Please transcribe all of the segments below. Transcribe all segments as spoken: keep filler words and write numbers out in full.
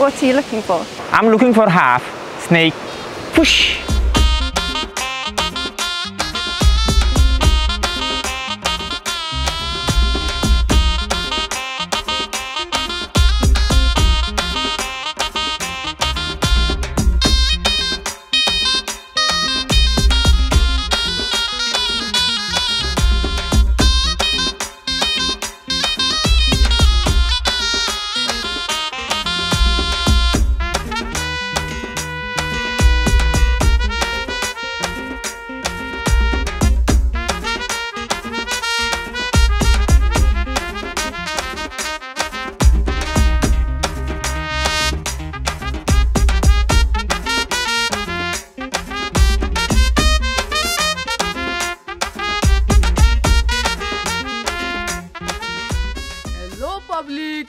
What are you looking for? I'm looking for half snake. Push. Hello public,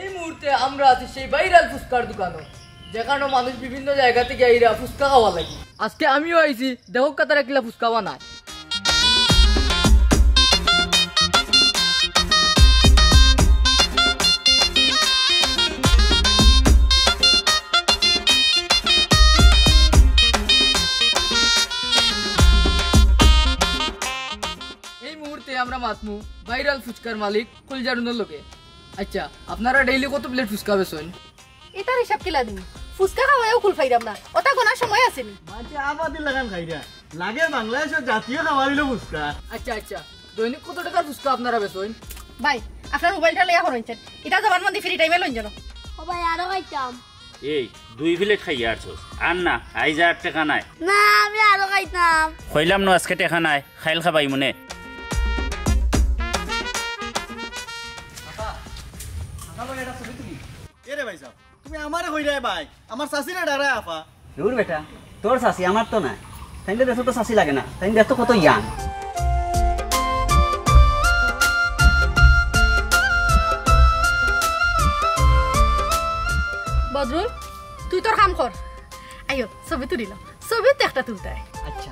এই মুহূর্তে আমরা আছি সেই ভাইরাল ফুচকার দোকানো, যেখানো মানুষ বিভিন্ন জায়গা থাকি আইরা ফুচকা খাওয়ার লাগি। আজকে আমিও আইছি, দেখউক্কা তারা কিলা ফুচকা বানায়। এই মুহূর্তে আমরা মাতমু ভাইরাল ফুচকার মালিক কলিজারুনর লগে। আচ্ছা, আপনারা ডেইলি কত প্লেট ফুচকা বেচইন? ইতার হিসাব কিলা দিমু? ফুচকা খাওয়াইয়াও কুল পাইরাম না, অতা গনার সময় আছে নি? মানষে আবাদি লাখান খাইরা, লাগে বাংলাদেশর জাতীয় খাবার অইলো ফুচকা। আচ্ছা, আচ্ছা, দৈনিক কত টেকার ফুচকা আপনারা বেচইন? ভাই, আপনার মোবাইলটা লইয়া করইন চেক। ইটা জবানবন্দি ফ্রি টাইমে লইন যেন। ও ভাই, আরো খাইতাম। এই, দুই প্লেট খাইয়া আরছস, আর না, আইজ আর টেকা নাই। না, আমি আরো খাইতাম। কইলাম না আজকে টেকা নাই, খাইল খাবাই মনে। এরে ভাইসাব, তুমি আমারে কইরায় ভাই, আমার চাচিরে ডারায় আফা। দূর বেটা, তোর চাচি, আমার তো নায়। তাইন দেখতে তো চাচি লাগে না, তাইন দেখতে কত ইয়াং। বদরুল, তুই তোর কাম কর। আইও, ছবি তুলিল। ছবি তো একটা তুলতে হয়। আচ্ছা।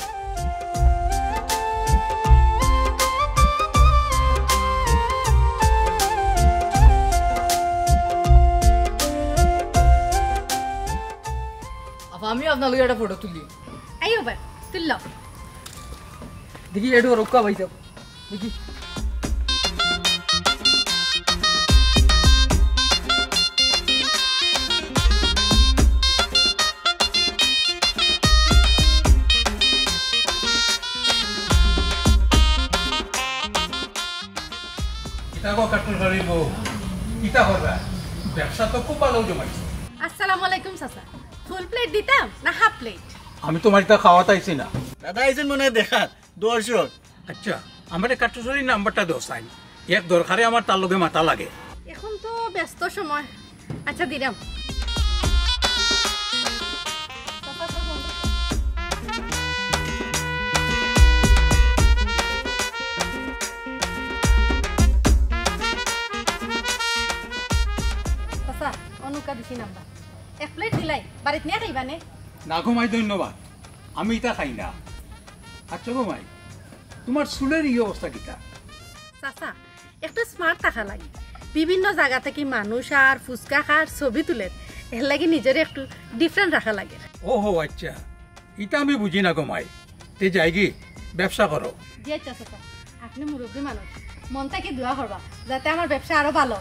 আফা, আমি আপনার লগে একটা ফটো তুলি। আইও বা, তুললাম। দেখি, একটু রক্ষা পাইছে। দেখি। কিতা গো কাট্টুশালী বউ, কিতা করবা? ব্যবসা তো খুব ভালো জমাইছে। আসসালামু আলাইকুম চাচা, ফুল প্লেট দিতাম না হাফ প্লেট? আমি তোমার ইতা খাওয়াত আইছি না। দাদা আইছেন মনে হয় দেখাত, দর্শক। আচ্ছা, আমারে কাট্টুশালীর নাম্বারটা দেও চাইন, এক দরকারে আমার তার লগে মাতা লাগে। এখন তো ব্যস্ত সময়। আচ্ছা, দিলাম। চাচা, অনুকা দিছি নাম্বার। এক প্লেট দিলাই, বাড়িত নিয়া খাইবা নে? না গো মাই, ধন্যবাদ, আমি ইতা খাই না। আচ্ছা গো মাই, তোমার চুলের ই অবস্থা কিতা? চাচা, একটু স্মার্ট থাকা লাগে। বিভিন্ন জাগা থাকি মানুষ আর ফুচকা খার, ছবি তুলের, এর লাগি নিজরে একটু ডিফারেন্ট রাখা লাগে। ওহো, আচ্ছা, ইতা আমি বুঝি না গো মাই। তে যাইগি, ব্যবসা করো। জি আচ্ছা চাচা, আপনি মুরব্বী মানুষ, মন থাকি দোয়া করবা যাতে আমার ব্যবসা আরো ভালো।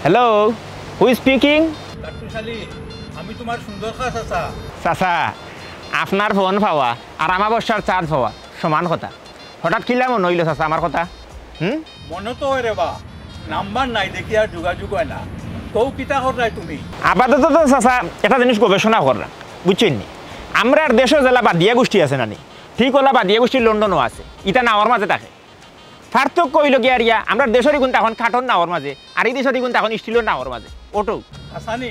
Hello, who is speaking? কাট্টুশালী, আমি তোমার সুন্দর খা চাচা। চাচা, আপনার ফোন পাওয়া আর আমাবস্যার চার্জ পাওয়া সমান কথা। হঠাৎ কিলা মনো অইলো চাচা আমার কথা? হুম? মনো তো অয় রে বা, নাম্বার নাই দেখি আর যোগাযোগ অয় না। তৌ কিতা কররায় তুমি? আপাতত তো চাচা একটা জিনিস গবেষণা কররাম, বুঝছইন নি? আমরার দেশো যেলা বাদিয়া গোষ্ঠী আছে না নি, ঠিক অলা বাদিয়া গোষ্ঠী লন্ডনো আছে, ইতা নাওর মাঝে থাকে। পার্থক্য অইলো গিয়া রিয়া, আমরার দেশর ইগুন থাকইন কাঠর নাওর মাঝে, আর ই দেশর ইগুন থাকইন স্টিলর নাওর মাঝে। অটু। আচ্ছা নি,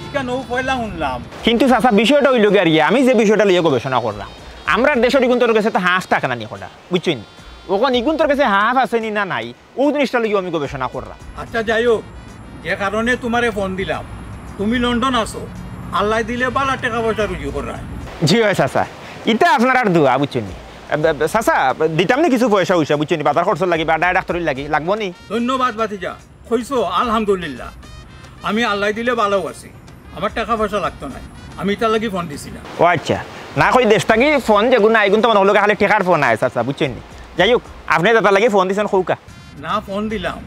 ইখান অউ পয়লা হুনলাম। কিন্তু চাচা, বিষয়টা অইলো গিয়া আর কি, আমি যে বিষয়টা লইয়া গবেষণা কররাম, আমরার দেশর ইগুন্তর গেছে তো হাফ থাকে না নি কটা, বুঝছইন নি? অখন ইগুন্তর গেছে হাফ আছে নি না নাই, অউ জিনিসটা লইয়াউ আমি গবেষণা কররাম। আচ্ছা, যাই হোক, যে কারণে তুমারে ফোন দিলাম, তুমি লন্ডন আছো, আল্লায় দিলে বালা টেকা পয়সা রুজি কররায়। জি অয় চাচা, ইতা আপনারার দোয়া, বুঝছইন নি? এ, বে, বে, চাচা, দিতাম নি কিছু পয়সা উইসা, বুঝছইন নি? বাজার খরচর লাগি বা ডায় ডাক্তারির লাগি, লাগবো নি? ধন্যবাদ ভাতিজা, কইছো আলহামদুলিল্লাহ। আমি আল্লায় দিলে বালাউ আছি, আমার টেকা পয়সা লাগতো নায়, আমি ইতার লাগি ফোন দিছি না। ও আচ্ছা, না কই দেশ থাকি ফোন যেগুন আয়, ইগুন তো মনো অইলো খালি টেকার ফোন আয়, চাচা, বুঝছইন নি? যাই হোক, আপনে যেতার লাগি ফোন দিছইন কউক্কা। না, ফোন দিলাম,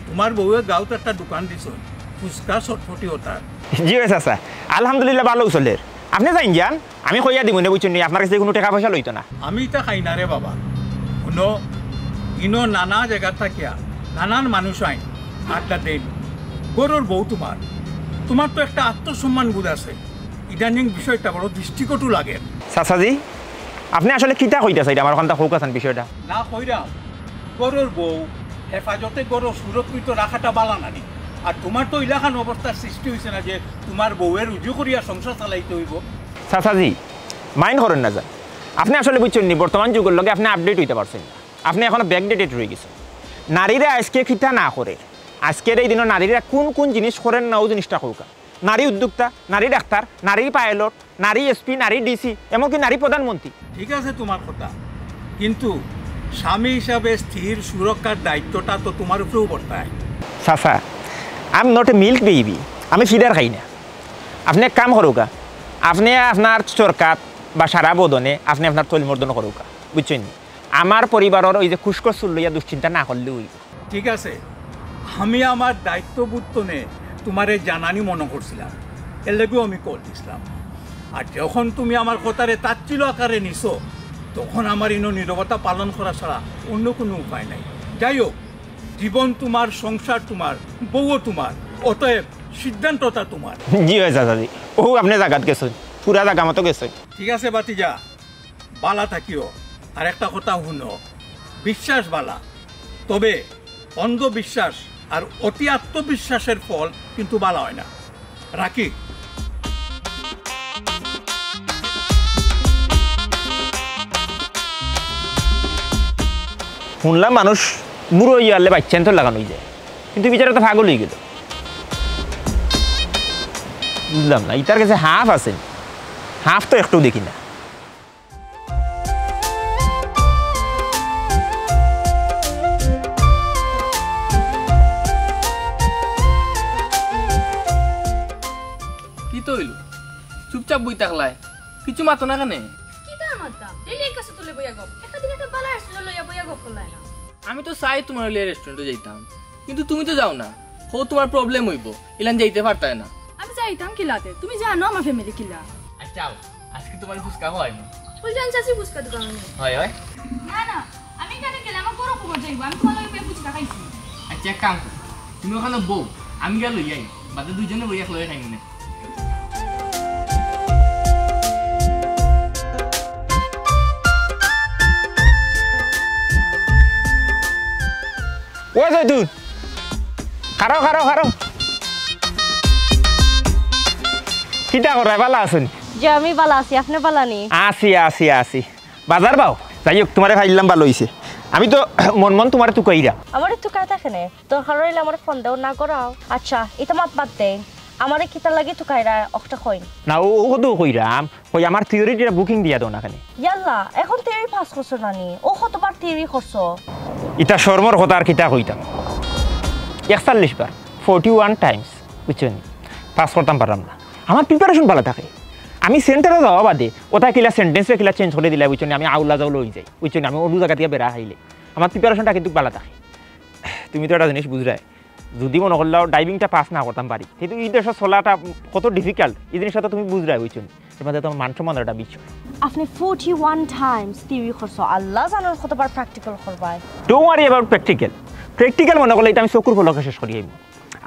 তুমার বউয়ে গাউত একটা দোকান দিছইন, ফুচকা চটপটি অতার। জি অয় চাচা, আলহামদুলিল্লাহ বালাউ চলের। আপনে যাইন যান, আমি কইয়া দিমুনে, বুঝছইন নি? আপনার গেছে কুনু টেকা পয়সা লইতো না। আমি ইতা খাই না রে বাবা। হুনো, ইনো নানা জাগা থাকিয়া নানান মানুষ আইন, আড্ডা দেইন। ঘরর বউ তুমার, তুমার তো একটা আত্মসম্মান বোধ আছে। ইদানিং বিষয়টা বড় দৃষ্টিকটু লাগে। চাচাজি, আপনে আসলে কিতা কইতা চাইরা আমার অখানতা কউক্কা চাইন বিষয়টা? না কইরাম, ঘরর বউ হেফাজতে ঘরর সুরক্ষিত রাখাটা বালা না নি। আর তুমার তো ইলাখান অবস্থার সৃষ্টি অইছে না যে তুমার বউয়ে রুজি করিয়া সংসার চালাইতে অইবো। চাচাজি, mind করইন না যান। আপনে আসলে বুঝছইন নি, বর্তমান যুগর লগে আপনে update অইতা পারছইন না। আপনে এখনো backdated রইগেছইন। নারীরা আইজকে কিতা না করের, আইজকের এই দিনো নারীরা কুন কুন জিনিস করের না, অউ জিনিসটা কউক্কা। নারী উদ্যোক্তা, নারী ডাক্তার, নারী পাইলট, নারী এসপি, নারী ডিসি, এমনকি নারী প্রধানমন্ত্রী। ঠিক আছে তুমার কথা, কিন্তু স্বামী হিসাবে স্ত্রীর সুরক্ষার দায়িত্বটা তো তুমার উপরেউ বর্তায়। চাচা, I am not a milk baby, আমি ফিডার খাই না। আপনে এক কাম করউক্কা, আপনে আপনার চরকাত বা সারা বদনে আপনে আপনার তৈলমর্দন করউক্কা, বুঝছইন নি? আমার পরিবারর অউ যে খুশখুশ চুল লইয়া দুশ্চিন্তা না করলেউ অইবো। ঠিক আছে, আমি আমার দায়িত্ববোধ তনে তুমারে জানানি মনো করছিলাম, এরলাগিউ আমি কল দিছলাম। আর যখন তুমি আমার কথারে তাচ্ছিল্য আকারে নিছো, তখন আমার ইনো নীরবতা পালন করা ছাড়া অন্য কুনু উপায় নাই। যাই হোক, জীবন তুমার, সংসার তুমার, বউও তুমার, অতএব সিদ্ধান্তটা তুমার। জি অয় চাচাজি, অউ আপনে জাগাত গেছইন, পুরা জাগা মতো গেছইন। ঠিক আছে ভাতিজা, বালা থাকিও। আর একটা কথা হুনো, বিশ্বাস বালা, তবে অন্ধবিশ্বাস আর অতি আত্মবিশ্বাসের ফল কিন্তু বালা অয় না। রাখি। হুনলাম মানুষ বুড়া অইয়া হারলে বাইচ্চাইন্তর লাখান অইযায়, কিন্তু বেচারা তো পাগল অইগেলো। বুঝলাম না, ইতার গেছে হাফ আছে নি? হাফ তো একটুও দেখি না। কিতা অইলো? চুপচাপ বই থাকলায়, কিচ্ছু মাতো না কেনে? কিতা মাততাম? ডেইলি এক গাছর তলে বইয়া গপ। একটা দিন একটা বালা রেস্টুরেন্ট লইয়া বইয়া গপ করলায় না। আমি তো চাই তুমারে লইয়া রেস্টুরেন্টো যাইতাম, কিন্তু তুমি তো যাও না। হউ তুমার প্রবলেম অইবো, ইলান যাইতে পারতায় না। আমি যাইতাম কিলাতে? তুমি জানো আমার ফ্যামিলি কিলা। আচ্ছা, আইজকে তুমারে ফুচকা খাওয়াইমু। ফুলজান চাচি ফুচকা দোকান নি? অয়, অয়। না, না, আমি ইখান গেলে আমার বড় খবর যাইবো। আমি তুমার লগে ফুচকা খাইছি। আচ্ছা, এক কাম করো, তুমি অখানো বও, আমি গিয়া লই আই, বাদে দুইজনে বই একলগে খাইমু নে। ও জয়তুন, খাড়াও, খাড়াও, খাড়াও। কিতা কররায়, বালা আছো নি? জি, আমি বালা আছি, আপনে বালা নি? আছি, আছি, আছি। বাজার বাও? যাই হোক, তুমারে পাইলাম, বালা অইছে। আমি তো মন মন তুমারে তুকাইরাম। আমারে তুকাইতা কেনে? দরকার অইলে আমারে ফোন দেও, না করাও। আচ্ছা, ইতা মাত বাদ দেও। আমারে কিতার লাগি তুকাইরায়, অকটা কইন। না, অউ, অউ কত কইরাম। কই, আমার থিওরির একটা বুকিং দিয়া দেও না কেনে। ইয়াল্লা, অখন থিওরি পাস করছো না নি? অউ কতবার থিওরি করছো? ইতা শরমর কথা, আর কিতা কইতাম। একচল্লিশ বার, forty one times, বুঝছো নি? পাস করতাম পারলাম না। আমার প্রিপারেশন বালা থাকে। আমি সেন্টারো যাওয়া বাদে, অতা কিলা সেন্টেন্সরে কিলা চেঞ্জ করি দিলাই, বুঝছো নি? আমি আউলা জাউলা অইযাই, বুঝছো নি? আমি অন্য জাগা থাকি বেড়া খাইলে। আমার প্রিপারেশনটা কিন্তু বালা থাকে। তুমি তো একটা জিনিস বুঝরায়, যুদি মনো করলাও ডাইভিংটা পাস না করতাম পারি, কিন্তু ই দেশো চলাটা কত difficult, ই জিনিসটা তো তুমি বুঝরায়, বুঝছো নি? এর মাঝে তো আমার মান সম্মানের একটা বিষয়। আপনে forty one times থিওরি করছো, আল্লাহ জানইন কতবার প্র্যাকটিক্যাল করবায়। Don't worry about practical। Practical মনো করলে ইতা আমি চকুর পলকে শেষ করি আইমু।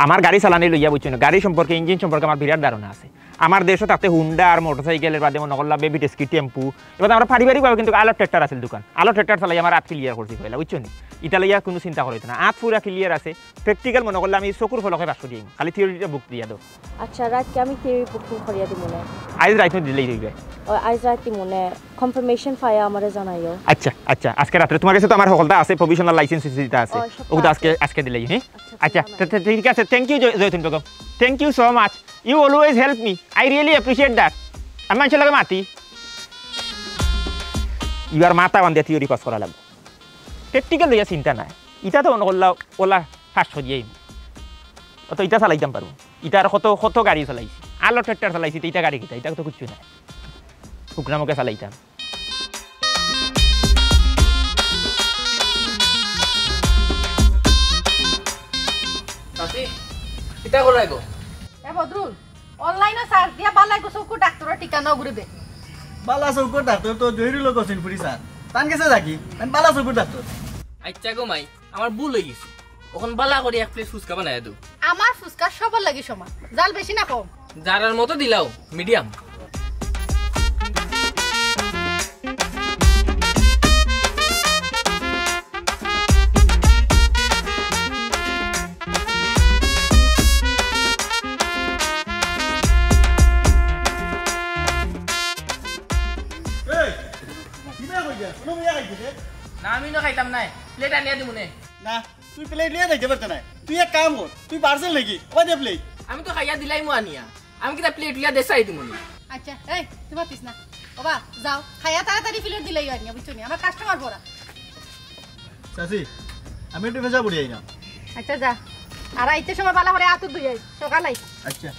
আমার গাড়ি চালানি লইয়া, বুঝছো নি, গাড়ি সম্পর্কে, ইঞ্জিন সম্পর্কে আমার বিরাট ধারণা আছে। আমার দেশো থাকতে হুন্ডা আর মোটরসাইকেল, এর বাদে মনো করলা বেবি ট্যাক্সি, টেম্পু, এর বাদে আমরা পারিবারিকভাবে কিন্তু আলো ট্রাক্টর আছিল দোকান, আলো ট্রাক্টর চালাই আমার আত ক্লিয়ার করছি পয়লা, বুঝছো নি? ইতা লইয়া কুনু চিন্তা করো না, আত পুরা ক্লিয়ার আছে। প্র্যাকটিক্যাল মনো করলে আমি চকুর পলকে পাঁচশো দিমু, খালি থিওরিটা বুক দিয়া দেও। আচ্ছা, রাইতকে আমি থিওরি বুকিং করিয়া দিমু নে। আইজ রাইত দিলেই অইবো। ও, আইজ রাইত দিমু নে, কনফার্মেশন পাইয়া আমারে জানাইও। আচ্ছা, আচ্ছা, আজকে রাত্রে তুমার গেছে তো আমার হকলতা আছে, প্রভিশনাল লাইসেন্স আছে। ও, সব তো আজকে আছে। আজকে দিলেই, হ্যাঁ? আচ্ছা, আচ্ছা, ঠিক আছে। তে, তে, ঠিক আছে, থ্যাংক ইউ জয়-, Joytun Begum, thank you so much, you always help me, I really appreciate that। আমি মানষর লগে মাতি, ইবার মাথা বান্ধিয়া থিওরি পাস করা লাগবো, প্র্যাকটিক্যাল লইয়া চিন্তা নাই। ইতা তো মনো করলা ওলা পাঁচশো দিয়াই, অত ইতা চালাইতাম পারমু। ইতা আর কত কত গাড়ি চালাইছি, আলো ট্রাক্টর চালাইছি, তো ইতা গাড়ি কিতা, ইতা তো কিচ্ছু নাই, হুকনা মুখে চালাইতাম। চাচি, কিতা কররায় গো? এ বদরুল, অনলাইনো সার্চ দিয়া বালা এগু চকুর ডাক্তরর ঠিকানা অগুরে দে। বালা চকুর ডাক্তর তো জহিরুল হোসেন ফুরি স্যার। তান গেছে যাকি, তান বালা চকুর ডাক্তর। আচ্ছা গো মাই, আমার ভুল অইগেছে। অখন বালা করি এক প্লেট ফুচকা বানাইয়া দেও। আমার ফুচকা সবর লাগি সমান, জাল বেশি না কম? জারার মতো দিলাও, মিডিয়াম। এই, কিবা কই গেল? কোনো মিয়া খাইছে রে? না, আমি না খাইতাম না। প্লেট আনিয়া দিমু নে। না, তুই প্লেট লইয়া যাইতে পারতে না। তুই এক কাম কর, তুই পার্সেল নাকি? ওই দে প্লেট। আমি তো খাইয়া দিলাইমু আনিয়া। আমি কিতা প্লেট লইয়া দেশাই দিমু নি? আচ্ছা, এই, তুই মাতিস না। ওবা, যাও, খাইয়া তাড়াতাড়ি প্লেট দিলাইও আনিয়া, বুঝছো নি? আমার কাস্টমার ভরা। চাচি, আমি একটু পেশা পড়ি আইলাম। আচ্ছা, যা। আর আইতে সময় বালা করে আত ধুই আইস, সকাল আইস। আচ্ছা।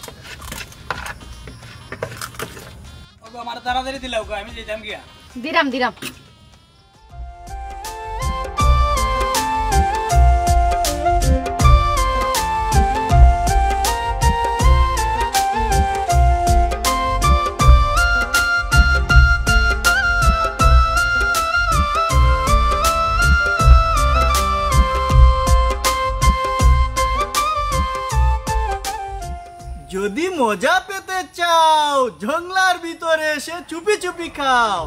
ওগো, আমার তাড়াতাড়ি দিলাও গো, আমি যাইতাম গিয়া। Dirham, dirham. যদি মজা পেতে চাও, জংলার ভিতরে এসে চুপি চুপি খাও।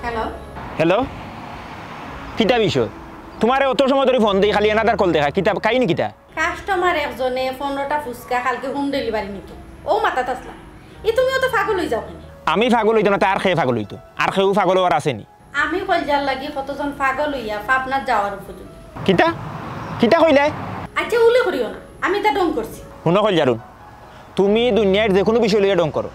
হ্যালো। হ্যালো, কিতা বিষয়? তুমারে অত সময় ধরি ফোন দেই, খালি another call দেখায়। কিতা, কাহিনী কিতা? কাস্টমার একজনে পনেরোটা ফুচকা কালকে হোম ডেলিভারি নিতো, অউ মাতাত আছলাম। ই তুমি অত পাগল অইযাও কেনে? আমি পাগল অইতাম না, তে আর কে পাগল অইতো? আর কেউ পাগল অওয়ার আছে নি? আমি কইলজার লাগি কতজন পাগল অইয়া পাবনাত যাওয়ার উপযোগী। কিতা? কিতা কইলায়? আচ্ছা, উলে করিও না, আমি ইতা ঢং করছি। হুনো কইলজার হুন, তুমি দুনিয়ার যেকুনু বিষয় লইয়া ঢং করো,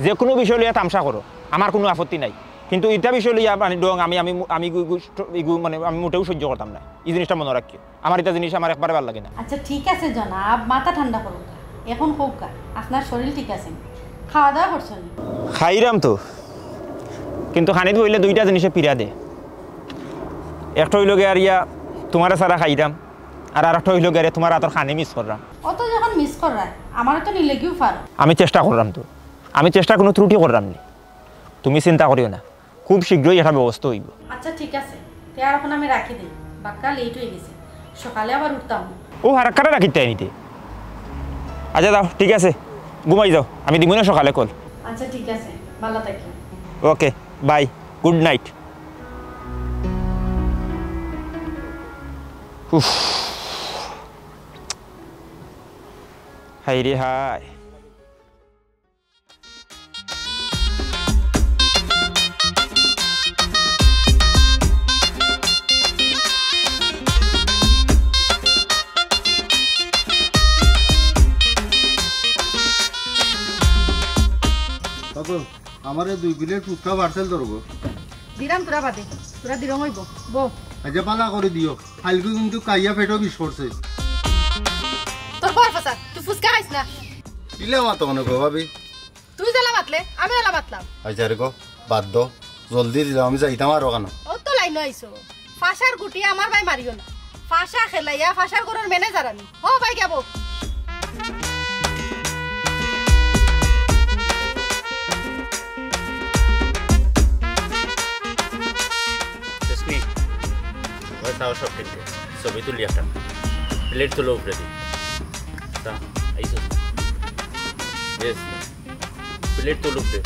যেকুনু বিষয় লইয়া তামশা করো, আমার কুনু আপত্তি নাই। কিন্তু ইতা বিষয় লইয়া মানে ঢং আমি, আমি, আমি ইগু, ইগু, ইগু মানে আমি মোটেও সহ্য করতাম না। ই জিনিসটা মনো রাখিও। আমার ইতা জিনিস আমার একবারে ভালা লাগে না। আচ্ছা, ঠিক আছে জনাব, মাথা ঠান্ডা করুক্কা। এখন কউক্কা, আপনার শরীর ঠিক আছে নি? খাওয়া দাওয়া করছো নি? খাইরাম তো, কিন্তু খানিত বইলে দুইটা জিনিসে পীড়া দে। একটা অইলো গিয়া আর ইয়া, তুমারে ছাড়া খাইরাম, আর আরেকটা অইলো গিয়া রে, তুমার আতর খানি মিস কররাম। অত যখন মিস কররায়, আমারে তো নিলেগিউ পারো। আমি চেষ্টা কররাম তো, আমি চেষ্টা কুনু ত্রুটি কররাম নি, তুমি চিন্তা করিও না। খুব শীঘ্রই একটা ব্যবস্থা অইবো। আচ্ছা, ঠিক আছে, তে আর এখন আমি রাখি দেই, বাক্কা লেট অই গেছে, সকালে আবার উঠতাম। ও হারাক্কারে রাখিতে আনিতে। আচ্ছা যাও, ঠিক আছে, ঘুমাই যাও, আমি দিমু নে সকালে কল। আচ্ছা, ঠিক আছে, ভালা থাকিও। ওকে, বাই, গুড নাইট। উফ, হায় রে হায়। আমারে দুই প্লেট ফুচকা পার্সেল ধরবো। দিরাম তোরা বাদে, তোরা দিরং অইবো। বো। আচ্ছা, পালা করি দিও, কাইলকু কিন্তু খাইয়া পেটো বিষ করছে। তোর বর ফসা, তুই ফুচকা খাইস না। দিলে আমার তখন গো ভাবি। তুই যেলা মাতলে, আমি ওলা মাতলাম। আচ্ছা রে গো, বাদ দো, জলদি দিলাম, আমি যাইতাম আরো কেন? ও তো লাইনো আইছো। ফাঁসার গুটি আমার বায় মারিও না। ফাঁসা খেলাইয়া ফাঁসার ঘরর ম্যানেজার আমি। ও ভাই, যাবো। রেশমি, ঘরে তাও সব ঠিক আছে। ছবি তুলি একটা। প্লেট তুলো উপরে দি। তা, আইসো। ইয়েস। প্লেট তুলো উপরে।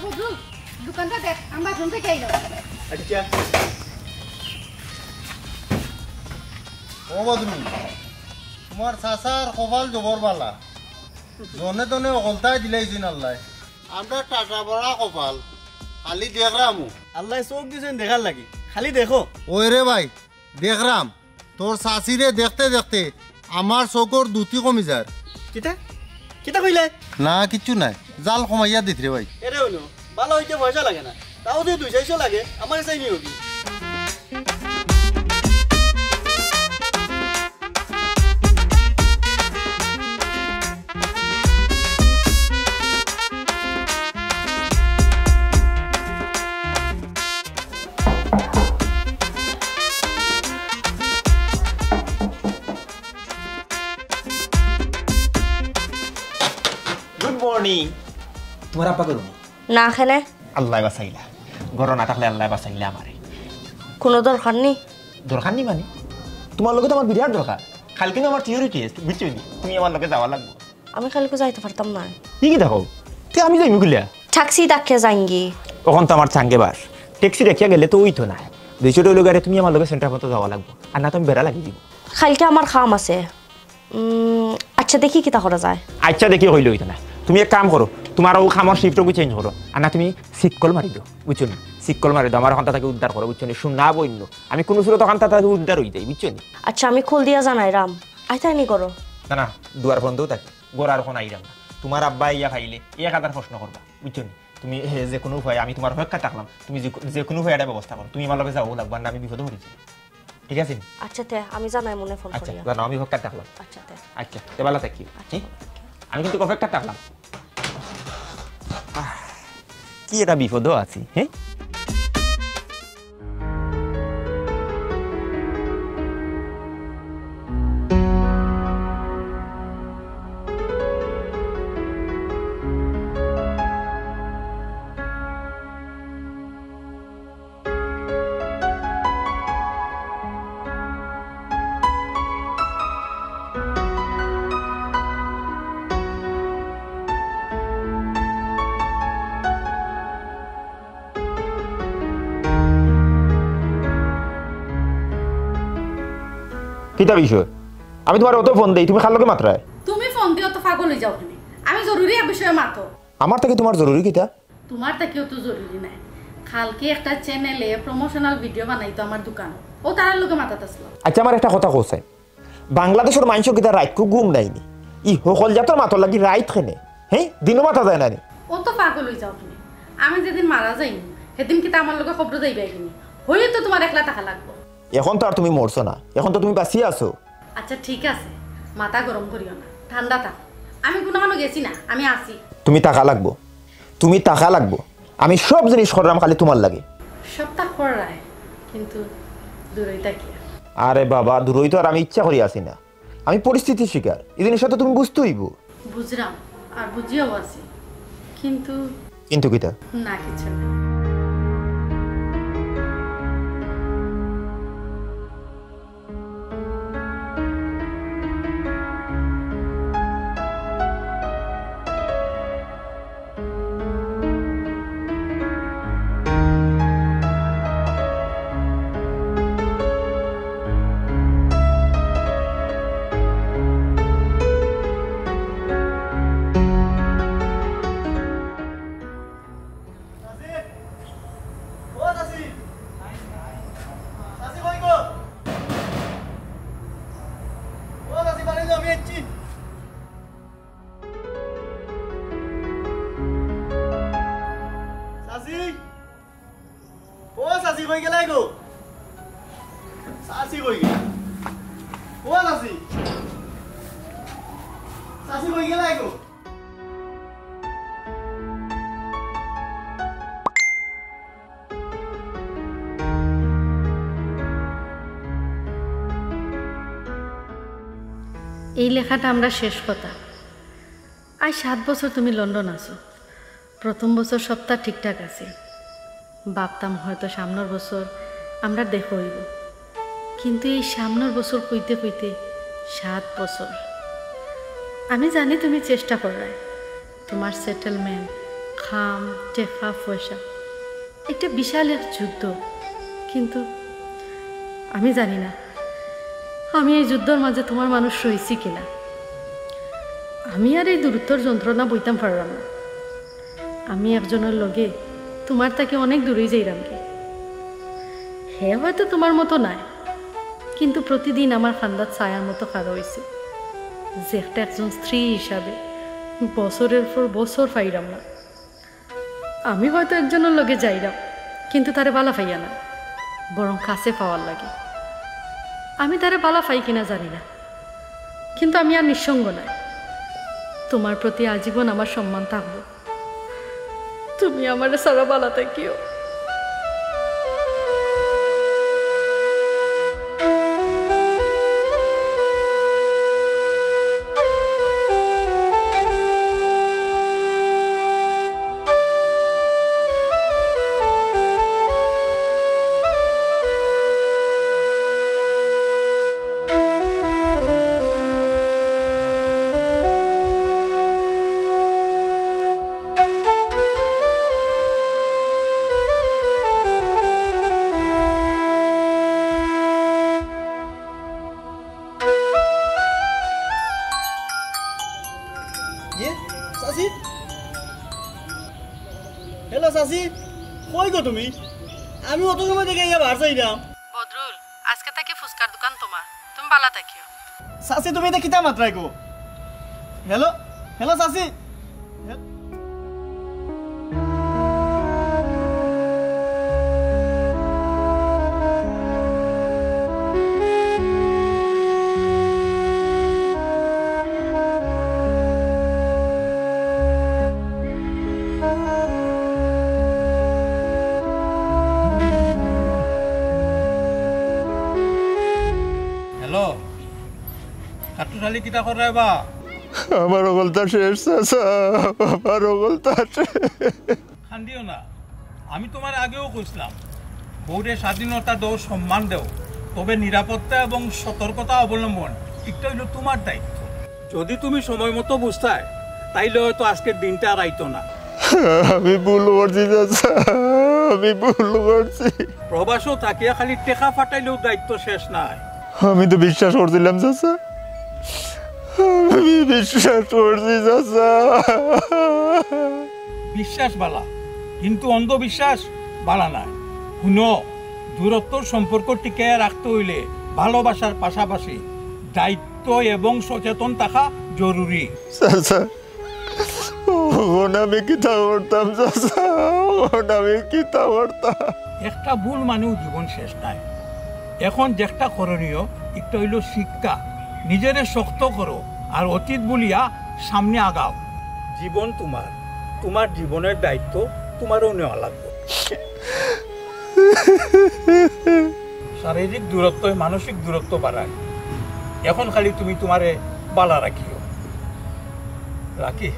বদরুল, দোকানটা দেখ, আমি বাথরুম থেকে আইলাম। আচ্ছা। ও বদরুল, তোমার চাচার কপাল জবর বালা। জনে তনে অকলতায় দিলাইছইন আল্লায়। আমরা টাটা বড়া কপাল, খালি দেখরামু। আল্লায় চোখ দিছইন দেখার লাগি, খালি দেখো। ওই রে ভাই, দেখরাম, তোর চাচিরে দেখতে দেখতে আমার চোখর দুটি কমি যার। কিতা? কিতা কইলে? না, কিচ্ছু নাই, জাল কমাইয়া দিত রে ভাই। এরে হইল, ভালা অইতে পয়সা লাগে না, তাও যে দুই চাইরশো লাগে, আমার চাই নি হবি। Good morning. তোমার আব্বা করুন। না, কেনে? আল্লায় বাঁচাইলা। ঘরো না থাকলে আল্লায় বাঁচাইলা আমারে। কোনো দরকার নি? দরকার নি মানে? তোমার লগে তো আমার বিরাট দরকার। কাইলকু আমার থিওরি টেস্ট, বুঝছো নি? তুমি আমার লগে যাওয়া লাগবো। আমি কাইলকু যাইতাম পারতাম না। ই কিতা কও? তে আমি যাইমু কিলা? ট্যাক্সি ডাকিয়া যাইমুগি। অখন তো আমার চাঙ্গে বাস। ট্যাক্সি ডাকিয়া গেলে তো অইতো না। দুইশো টেকা লইয়া তুমি আমার লগে সেন্টার পর্যন্ত যাওয়া লাগবো। আর না তো আমি বেড়া লাগি দিব। কাইলকু আমার কাম আছে। উম, আচ্ছা, দেখি কিতা করা যায়। আচ্ছা, দেখি কইলে অইতো না। তুমি এক কাম করো, তোমার অউ কামর শিফট অগু চেঞ্জ করো। আর না তুমি সিক কল মারি দেও, বুঝছো নি? সিক কল মারি দেও, আমারে অখানতা থাকি উদ্ধার করো, বুঝছো নি? শোনা বইন্য। আমি কুনু সুরত অখানতা থাকি উদ্ধার অই যাই, বুঝছো নি? আচ্ছা, আমি কল দিয়া জানাইরাম। আইতায় নি ঘরো? না, না, দুয়ার বন্ধউ থাকে। ঘরো আর অখন আইরাম না। তোমার আব্বা আইয়া পাইলে এক হাজার প্রশ্ন করবা, বুঝছো নি? তুমি, এ, যে কুনু উপায়ে আমি তোমার অপেক্ষাত থাকলাম, তুমি যে, যে কুনু উপায়ে একটা ব্যবস্থা করো, তুমি আমার লগে যাওয়া লাগবো, আর না আমি বিপদো পড়ি যাই। ঠিক আছে নি? আচ্ছা, তে আমি জানাইমুনে ফোন আচ্ছা, করিয়া। জানাও, আমি অপেক্ষাত থাকলাম। আচ্ছা, তে। আচ্ছা, তে ভালা থাকি। আচ্ছা, হ্যাঁ? ভালা থাকি। আমি কিন্তু অপেক্ষাত থাকলাম। আহ, কি একটা বিপদো আছি, হ্যাঁ? কিতা বিষয়? আমি তোমার অত ফোন দেই, তুমি কার লগে মাতরায়? তুমি ফোন দিও তো পাগল অই যাও কেনে? আমি জরুরি এক বিষয়ে মাতো। আমার থাকি তোমার জরুরি কিতা? তোমার থাকিও তো জরুরি নাই। কালকে একটা চ্যানেলে প্রমোশনাল ভিডিও বানাইতো আমার দোকান। ও তারার লগে মাতাত আছলাম। আচ্ছা, আমার একটা কথা কও চাই। বাংলাদেশর মানষর কিতা রাইতকু ঘুম নাই নি? ই হকল জাতর মাতর লাগি রাইত কেনে? হ্যাঁ? দিনও মাতা যায় না নি? ও তো পাগল অই যাও তুমি। আমি যেদিন মারা যাইমু, সেদিন কিতা আমার লগে কবরো যাইবায় নি? হইলে তো তোমার একলা থাকা লাগবো। এখন তো আর তুমি মরছো না, এখন তো তুমি বাঁচিয়া আছো। আচ্ছা, ঠিক আছে, মাথা গরম করিও না, ঠান্ডা থাকো। আমি কুনুখানো গেছি না, আমি আছি। তুমি থাকা লাগবো, তুমি থাকা লাগবো। আমি সব জিনিস কররাম খালি তোমার লাগি। সবতা কররায়, কিন্তু দূরই থাকিয়া। আরে বাবা, দূরই তো আর আমি ইচ্ছা করি আছি না, আমি পরিস্থিতির শিকার। ই জিনিসটা তো তুমি বুঝতে অইবো। বুঝরাম, আর বুঝিয়াও আছি, কিন্তু কিন্তু কিতা? না, কিছু না। কই গেলায় গো? চাচি কই গেলা? ও চাচি, চাচি কই গেলায় গো? এই লেখাটা আমরার শেষ কথা। আইজ সাত বছর তুমি লন্ডন আছো। প্রথম বছর সবতা ঠিকঠাক আছিল। ভাবতাম হয়তো সামনর বছর আমরার দেখা অইবো, কিন্তু এই সামনর বছর কইতে কইতে সাত বছর। আমি জানি তুমি চেষ্টা কররায়, তুমার সেটেলমেন্ট, কাম, টেকা পয়সা, এটা বিশাল এক যুদ্ধ, কিন্তু আমি জানি না আমি এই যুদ্ধর মাঝে তুমার মানুষ রইছি কিনা। আমি আর এই দূরত্বর যন্ত্রণা বইতাম পাররাম না। আমি একজনর লগে তুমার থাকি অনেক দূরই যাইরাম কি। হে হয়তো তুমার মতো নায়, কিন্তু প্রতিদিন আমার কান্দাত ছায়ার মতো খাড়া অইছে, যেটা একজন স্ত্রী হিসাবে বছরের পর বছর পাইরাম না। আমি হয়তো একজনর লগে যাইরাম, কিন্তু তারে বালা পাইয়া না, বরং কাছে পাওয়ার লাগি। আমি তারে বালা পাই কিনা জানি না, কিন্তু আমি আর নিঃসঙ্গ নাই। তুমার প্রতি আজীবন আমার সম্মান থাকবো। তুমি আমারে ছাড়া বালা থাকিও। ইয়ে, চাচি? হ্যালো চাচি, কই গো তুমি? আমি অত সময় থাকি আইয়া বার চাইরাম। বদরুল, আজকে থাকি ফুচকার দোকান তুমার, তুমি বালা থাকিও। চাচি, তুমি ইতা কিতা মাতরায় গো? হ্যালো, হ্যালো চাচি। হ্যালো, কাট্টুশালী, কিতা কররায় বা? আমার হকলতা শেষ চাচা, আমার হকলতা শেষ। কান্দিও না, আমি তুমারে আগেও কইছলাম, বউরে স্বাধীনতা দেও, সম্মান দেও, তবে নিরাপত্তা এবং সতর্কতা অবলম্বন ইটা অইলো তুমার দায়িত্ব। যদি তুমি সময় মতো বুঝতায়, তাইলে হয়তো আজকের দিনটা আর আইতো না। আমি ভুল করছি চাচা, আমি ভুল করছি। প্রবাসও থাকিয়া খালি টেকা পাঠাইলেও দায়িত্ব শেষ নায়। আমি তো বিশ্বাস করছিলাম চাচা, আমি বিশ্বাস করছি চাচা। বিশ্বাস বালা, কিন্তু অন্ধবিশ্বাস বালা নায়। হুনো, দূরত্বর সম্পর্ক টিকাইয়া রাখতে অইলে ভালোবাসার পাশাপাশি দায়িত্ব এবং সচেতন থাকা জরুরি। চাচা, অখন আমি কিতা করতাম চাচা, অখন আমি কিতা করতাম? একটা ভুল মানেউ জীবন শেষ নায়। এখন যেটা করণীয়, একটা অইলো শিক্ষা। নিজেরে শক্ত করো, আর অতীত ভুলিয়া সামনে আগাও। জীবন তুমার, তুমার জীবনের দায়িত্ব তুমারও নেওয়া লাগবে। শারীরিক দূরত্বই মানসিক দূরত্ব বাড়ায়। এখন খালি তুমি তুমারে বালা রাখিও। রাখি।